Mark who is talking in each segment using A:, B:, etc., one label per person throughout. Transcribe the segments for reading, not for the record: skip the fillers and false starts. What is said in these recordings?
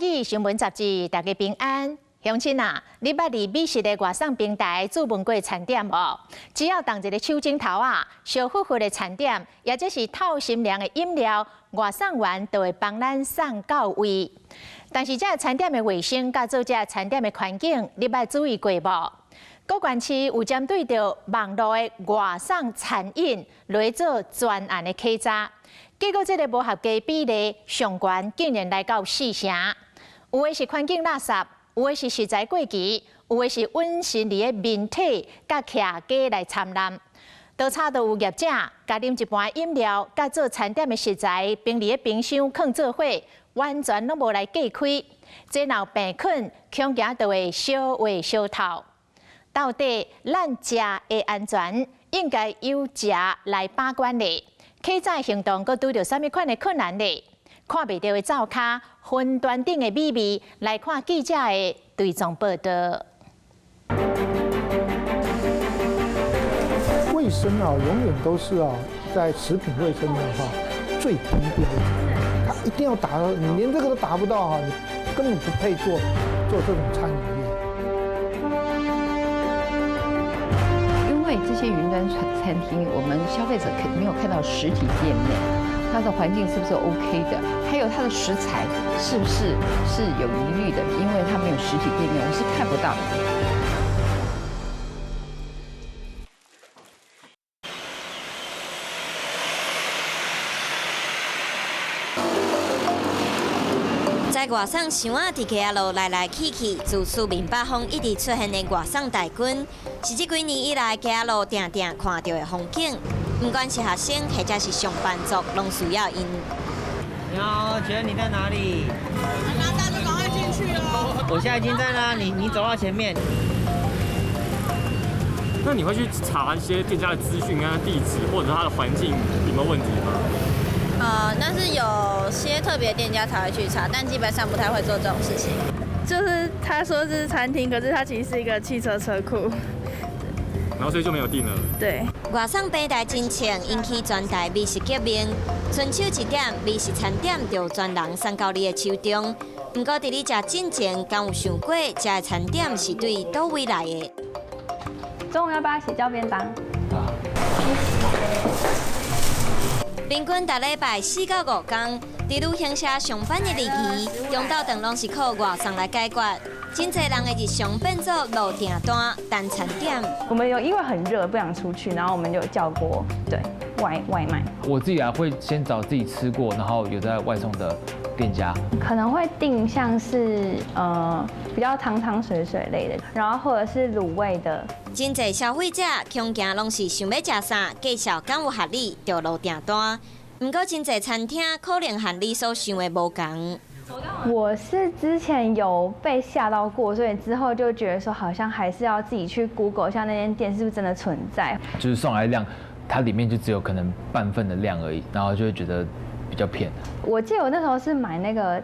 A: 语新闻杂志，大家平安。乡亲啊，你捌佇美食的外送平台注文過餐點無？只要動一个手指頭仔，燒呼呼的餐點，抑者是透心涼的飲料，外送員就會幫咱送到位。但是這餐點的衛生佮做這餐點的環境，你捌注意過無？高雄市有針對著網路的外送餐飲來做專案的稽查，結果這个無合格比例上懸，竟然來到四成。有的是環境垃圾，有的是食材過期，有的是隱身佇咧面體佮徛家來摻濫。都差都有業者共啉一盤飲料，佮做餐點的食材冰佇咧冰箱囥做伙，完全攏無來隔開。這若有病菌，恐驚就會燒壞燒透。到底咱食的安全應該由誰來把關呢？稽查行動閣拄著啥物款的困難呢？看袂著的灶跤，雲端頂的美味，來看記者的追蹤報道。
B: 衛生啊，永遠都是啊，在食品衛生的話最低標準，它一定要達到，你連這個都達不到哈，你根本不配做這種餐飲業。
C: 因為這些雲端餐廳，我們消費者可沒有看到實體店面，它的環境是不是 OK 的？還有它的食材是不是是有疑慮的？因為它沒有實體店面，我是看不到。
D: 在外送箱仔佇街仔路來來去去，自四面八方一直出現的外送大軍，是這幾年以來街仔路定定看著的風景。不管是學生或者是上班族，攏需要𪜶。
E: 你好，請問你在哪裡？
F: 拿單就趕快進去哦。
E: 我現在已經在啦，你走到前面。
G: 那你會去查一些店家的資訊啊、地址或者它的環境有沒有問題嗎？
F: 那是有些特別店家才會去查，但基本上不太會做這種事情。
H: 就是他說這是餐廳，可是它其實是一個汽車車庫。
G: 然後所以就沒有訂了。
H: 對。
D: 外送平台真搶，引起全台美食革命。伸手一點，美食餐點就全人送到你的手中。不過佇你食進前，敢有想過這个餐點是對佗位來的？
H: 中午要不要一起叫便當？
D: 平均逐禮拜四到五工，佇旅行社上班的日期，中晝頓攏是靠外送來解決。真濟人的日常變做落訂單、單餐點。
H: 我們有因為很熱不想出去，然後我們就叫過對外賣。
I: 我自己啊會先找自己吃過，然後有在外送的店家。
H: 可能會訂像是比較湯湯水水類的，然後或者是滷味的。
D: 真濟消費者恐驚攏是想欲食啥，介紹敢有合理就落訂單。不過真濟餐廳可能和你所想的無仝。
H: 我是之前有被嚇到過，所以之後就覺得說，好像還是要自己去 Google 一下那間店是不是真的存在。
I: 就是送來量，它裡面就只有可能半份的量而已，然後就會覺得比較騙。
H: 我記得我那時候是買那個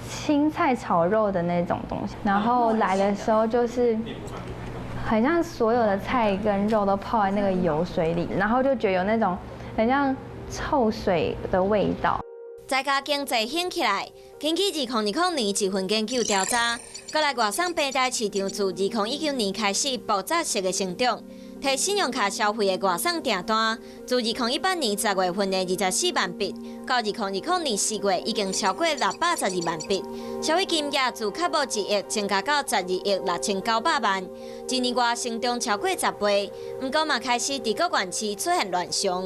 H: 青菜炒肉的那種東西，然後來的時候就是，好像所有的菜跟肉都泡在那個油水裡，然後就覺得有那種很像臭水的味道。
D: 在家經濟興起來，根據2020年一份研究調查，國內外送平台市場自2019年開始爆炸式的成長，提信用卡消費的外送訂單，自2018年10月份的24萬筆，到2020年4月已經超過612萬筆，消費金額自較無1億增加到12億6900萬，一年外成長超過10倍。毋過嘛開始佇各縣市出現亂象。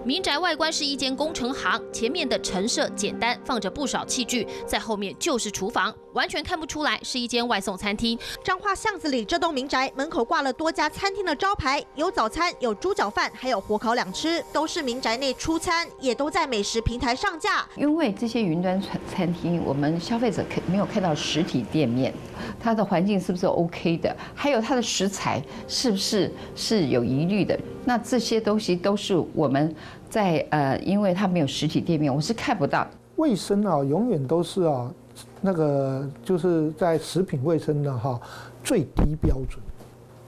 J: 民宅外觀是一間工程行，前面的陳設簡單，放着不少器具，在後面就是廚房，完全看不出來是一間外送餐廳。
K: 彰化巷子裡這棟民宅門口掛了多家餐廳的招牌，有早餐，有豬腳飯，還有火烤兩吃，都是民宅內出餐，也都在美食平台上架。
C: 因為這些雲端餐廳，我們消費者沒有看到實體店面，它的環境是不是 OK 的？還有它的食材是不是是有疑慮的？那這些東西都是我們在因為它沒有實體店面，我是看不到。
B: 衛生啊，永遠都是啊，那個就是在食品衛生的哈最低標準，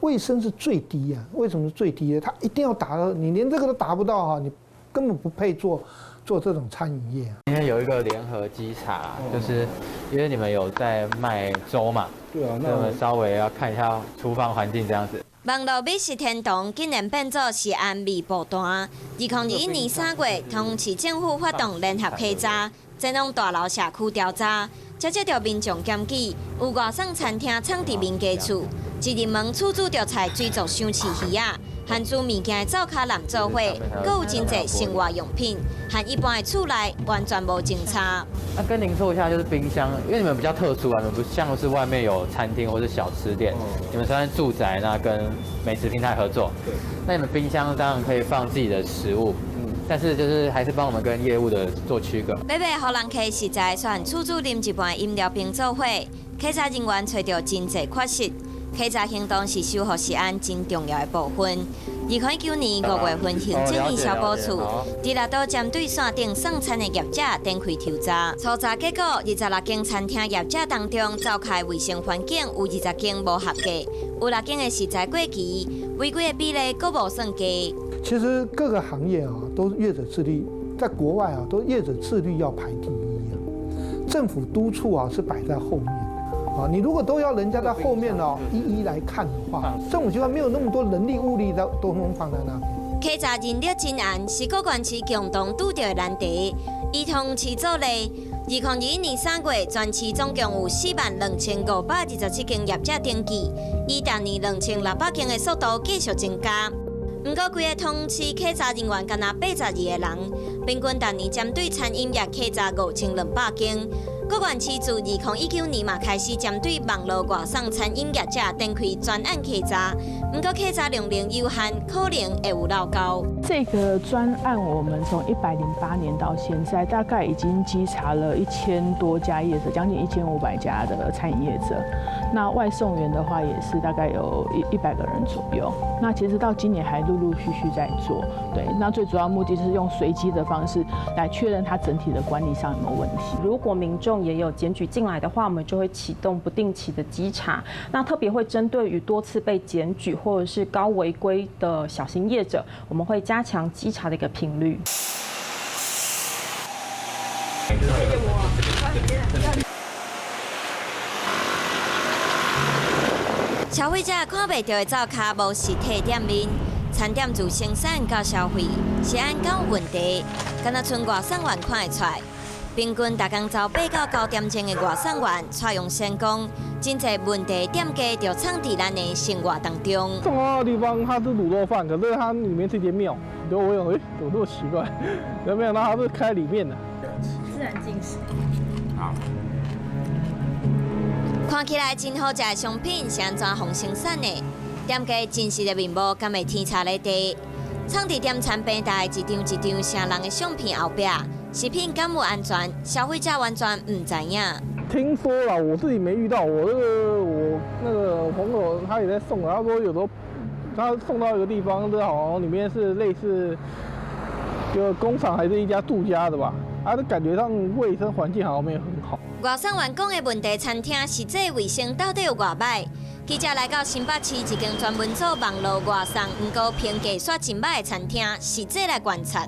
B: 衛生是最低啊。為什麼是最低呢？它一定要達到，你連這個都達不到哈，你根本不配做做這種餐飲業。
L: 今天有一個聯合稽查，就是因為你們有在賣粥嘛，
B: 對啊，
L: 那我們稍微要看一下廚房環境這樣子。
D: 網路美食天堂竟然變做食安未報單。2021年3月，桃園市政府發動聯合稽查，前往大樓社區調查，才接著民眾檢舉，有外送餐廳藏佇民家厝，一入門處煮著菜水族箱飼魚仔，和煮物件的灶跤濫做伙，閣有真濟生活用品，和一般的厝內完全無相差。
L: 那跟您說一下，就是冰箱，因為你們比較特殊啊，你們不像是外面有餐廳或者小吃店，你們算是住宅，那跟美食平台合作。對。那你們冰箱當然可以放自己的食物，但是就是還是幫我們跟業務的做區隔。
D: 買賣予人客食材，煞處煮啉一半飲料冰做伙，稽查人員揣著真濟缺失。稽查行動是修復食安真重要的部分。2019年5月份，行政院消保處佇六都針對線頂送餐的業者展開抽查，初查結果，26間餐廳業者當中，灶跤衛生環境有20間無合格，有6間的食材過期，違規的比例閣無算低。
B: 其實各個行業啊，都業者自律，在國外啊，都業者自律要排第一啊，政府督促啊是擺在後面。啊，你如果都要人家在後面哦，一一來看的話，政府機關沒有那麼多人力物力都都放在那邊。
D: 稽查人力真難，是各縣市共同拄著的難題。以桃園市做例，2021年3月，全市總共有42,527間業者登記，以逐年2600間的速度繼續增加。毋過，規個桃園市稽查人員干焦82個人，平均逐年針對餐飲業稽查5200間。各縣市自2019年嘛開始針對網路外送餐飲業者展開專案稽查，毋過稽查量能有限，可能會有漏勾。
M: 這個專案我們從108年到現在，大概已經稽查了1000多家業者，將近1500家的餐飲業者。那外送員的話，也是大概有一百個人左右。那其實到今年還陸陸續續在做。對，那最主要目的是用隨機的方式來確認它整體的管理上有沒有問題。
N: 如果民眾也有檢舉進來的話，我們就會啟動不定期的稽查。那特別會針對於多次被檢舉或者是高違規的小型業者，我們會加強稽查的一個頻率。
D: 謝謝我。消費者看袂著的灶跤無實體店面，餐點自生產到消費，食安敢有問題？敢若賰外送員看會出來。平均逐工走8到9點鐘的外送員，蔡永先講，真濟問題店家就藏佇咱的生活當中。
O: 送到的地方，它是滷肉飯，可是它裡面是間廟，就我有哎，怎麼那麼奇怪？沒想到它是開裡面的。
H: 自然進食。
O: 好。
D: 看起來真好食的商品是按怎予生產的？店家真實的面貌敢會天差地別？藏佇點餐平台一張一張啥人的相片後壁，食品敢有安全？消費者完全毋知影。
O: 聽說啦，我自己沒遇到，我那個朋友他也在送，他說有時候他送到一個地方，這好像裡面是類似個工廠還是一家住家的吧？啊，感覺上衛生環境好像沒有很好。
D: 外送員講的問題餐廳實際衛生到底有偌䆀？記者來到新北市一間專門做網路外送，毋過評價煞真䆀的餐廳，實際來觀察。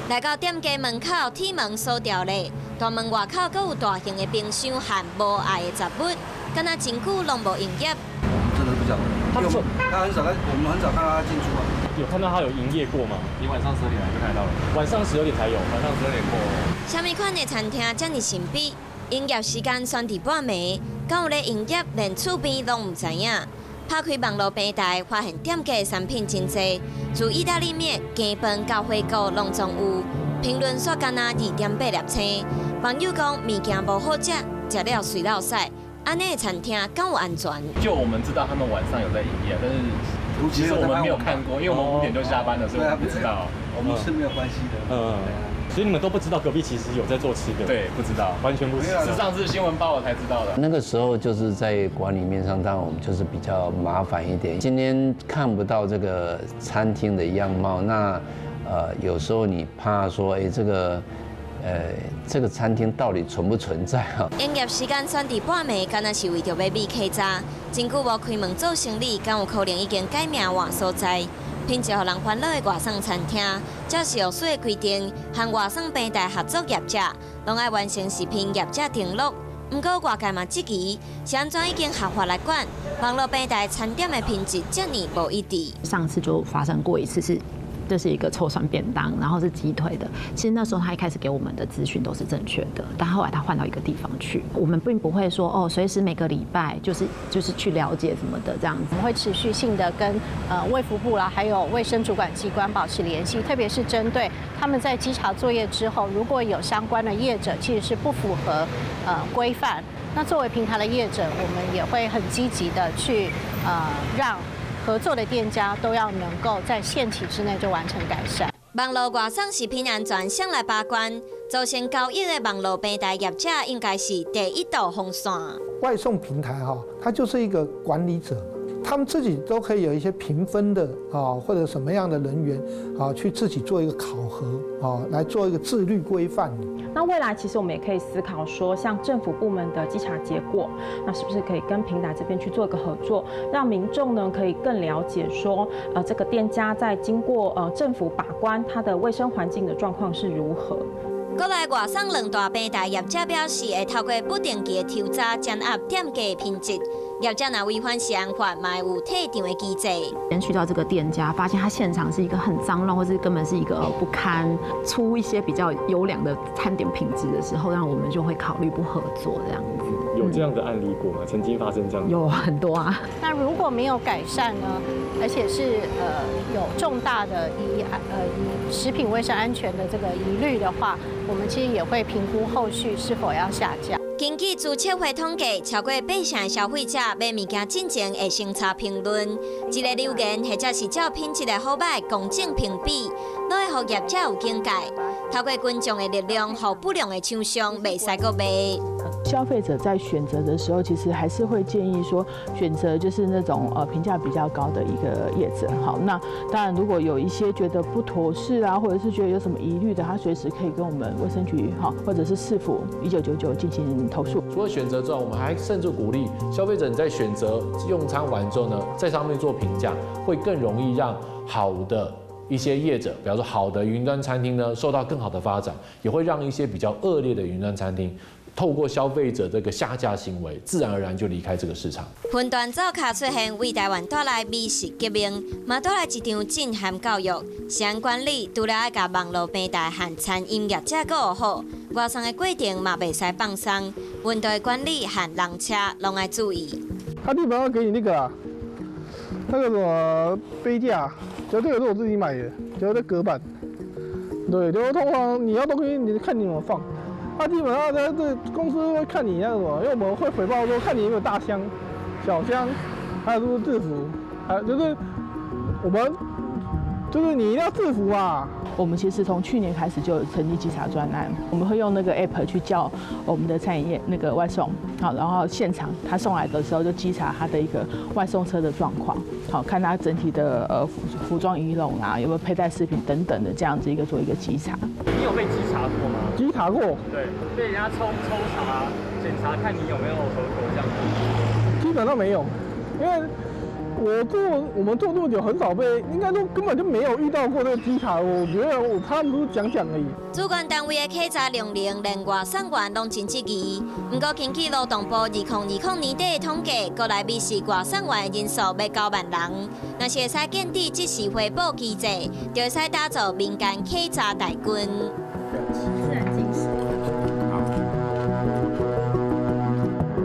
D: 來到店家門口，鐵門鎖牢咧，大門外口閣有大型的冰箱和無愛的雜物，敢若真久攏無營業。
P: 我們真的不曉得，他很少，我們很少看到他進出啊。
G: 有看到他有營業過嗎？你晚上12點來就看到了，晚上十二點才有，晚上十二點過。
D: 啥物款的餐廳遮爾神秘？營業時間選佇半暝，敢有咧營業，連厝邊攏毋知影。拍開網路平台，發現店家的產品真濟，自意大利麵、雞飯到火鍋攏總有。評論煞干焦2.8粒星。網友講物件無好食，食了隨落屎。按呢的餐廳敢有安全？
G: 就我們知道他們晚上有在營業，但是其實我們沒有看過，因為我們5點就下班了，所以我們不知道。
P: 我們是沒有關係的。
G: 嗯，所以你們都不知道隔壁其實有在做吃的。對，不知道，完全不知道。是上次新聞報我才知道的。
Q: 那個時候就是在管理面上，當然我們就是比較麻煩一點。今天看不到這個餐廳的樣貌，那有時候你怕說，哎，這個餐廳到底存不存在啊？
D: 營業時間選佇半暝，敢若是為著欲避稽查。真久無開門做生理，敢有可能已經改名換所在？品質予人煩惱的外送餐廳，照食藥署的規定，和外送平台合作業者，攏愛完成食品業者登錄。毋過外界嘛質疑，是按怎已經合法來管網路平台餐點的品質遮爾無一致。
R: 上次就發生過一次是。這是一個臭酸便當，然後是雞腿的。其實那時候他一開始給我們的資訊都是正確的，但後來他換到一個地方去，我們並不會說哦，隨時每個禮拜就是去了解什麼的這樣子。
S: 我們會持續性的跟衛福部啦，還有衛生主管機關保持聯繫，特別是針對他們在稽查作業之後，如果有相關的業者其實是不符合規範，那作為平台的業者，我們也會很積極的去讓合作的店家都要能夠在限期之內就完成改善。
D: 網路外送食品安全，誰來把關？造成交易的網路平台業者應該是第一道防線。
B: 外送平台哈，它就是一個管理者，他們自己都可以有一些評分的啊，或者什麼樣的人員啊，去自己做一個考核啊，來做一個自律規範。
N: 那未來其實我們也可以思考說，像政府部門的稽查結果，那是不是可以跟平台這邊去做一個合作，讓民眾呢可以更了解說，這個店家在經過政府把關，它的衛生環境的狀況是如何。
D: 國內外送兩大平台業者表示，會透過不定期的抽查檢驗店家的品質。業者若違反食安法，嘛會有退場的機制。
R: 先去到這個店家，發現他現場是一個很髒亂，或是根本是一個不堪出一些比較優良的餐點品質的時候，讓我們就會考慮不合作這樣子。
G: 有這樣的案例過嗎？曾經發生這樣？
R: 有很多啊。
S: 那如果沒有改善呢？而且是有重大的疑食品衛生安全的這個疑慮的話，我們其實也會評估後續是否要下架。
D: 根據資策會統計，超過80%的消費者買物件進前會先查評論，一個留言或者是照品質的好䆀公正評比，攏會予業者有警戒。透過群眾的力量，予不良的廠商袂使閣賣。
M: 消費者在選擇的時候，其實還是會建議說，選擇就是那種評價比較高的一個業者。好，那當然如果有一些覺得不妥適啊，或者是覺得有什麼疑慮的，他隨時可以跟我們衛生局哈，或者是市府1999進行投訴。
T: 除了選擇之外，我們還甚至鼓勵消費者你在選擇用餐完之後呢，在上面做評價，會更容易讓好的一些業者，比方說好的雲端餐廳呢，受到更好的發展，也會讓一些比較惡劣的雲端餐廳，透過消費者這個下架行為，自然而然就離開這個市場。
D: 雲端灶跤出現，為台灣帶來美食革命，嘛帶來一場震撼教育。食安管理除了愛共網路平台和餐飲業者顧好，外送的過程嘛袂使放鬆，溫度的管理和人車攏愛注意。
O: 他基本上給你那個啊，那個什麼杯架，就這個是我自己買的，就這隔板。對，就通常你要東西，你看你怎麼放。他基本上在這公司會看你那個什麼，因為我們會回報說，看你有沒有大箱、小箱，還有是不是制服，還就是我們就是你一定要制服啊。
M: 我們其實從去年開始就有成立稽查專案，我們會用那個 app 去叫我們的餐飲業那個外送，好，然後現場他送來的時候就稽查他的一個外送車的狀況，好，看他整體的服裝儀容啊，有沒有佩戴飾品等等的這樣子一個做一個稽查。
G: 你有被稽查過嗎？
O: 稽查過。
G: 對，被人家抽查檢查，看你有沒有合格這樣子。
O: 基本上沒有，因為我們做這麼久，很少被，應該說根本就沒有遇到過這個稽查。我覺得他們都是講講而已。
D: 主管單位的稽查量能，連外送員攏真質疑。毋過根據勞動部2020年底的統計，國內美食外送員的人數欲9萬人。若是會使建置即時回報機制，就會使打造民間稽查大軍。
R: 自然進食。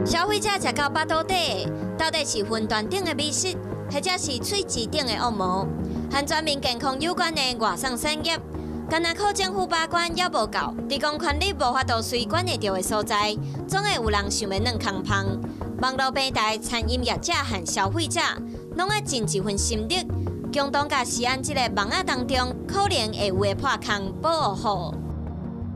D: 消費者食到腹肚底，到底是雲端頂的美食，或者是喙齒頂的惡魔？和全民健康有關的外送產業，干焦靠政府把關猶無夠，佇公權力無法度隨管會著的所在，總會有人想欲軟空芳。網路平台、餐飲業者和消費者，攏愛盡一份心力，共同共食安這个網仔當中可能會有的破空保護好。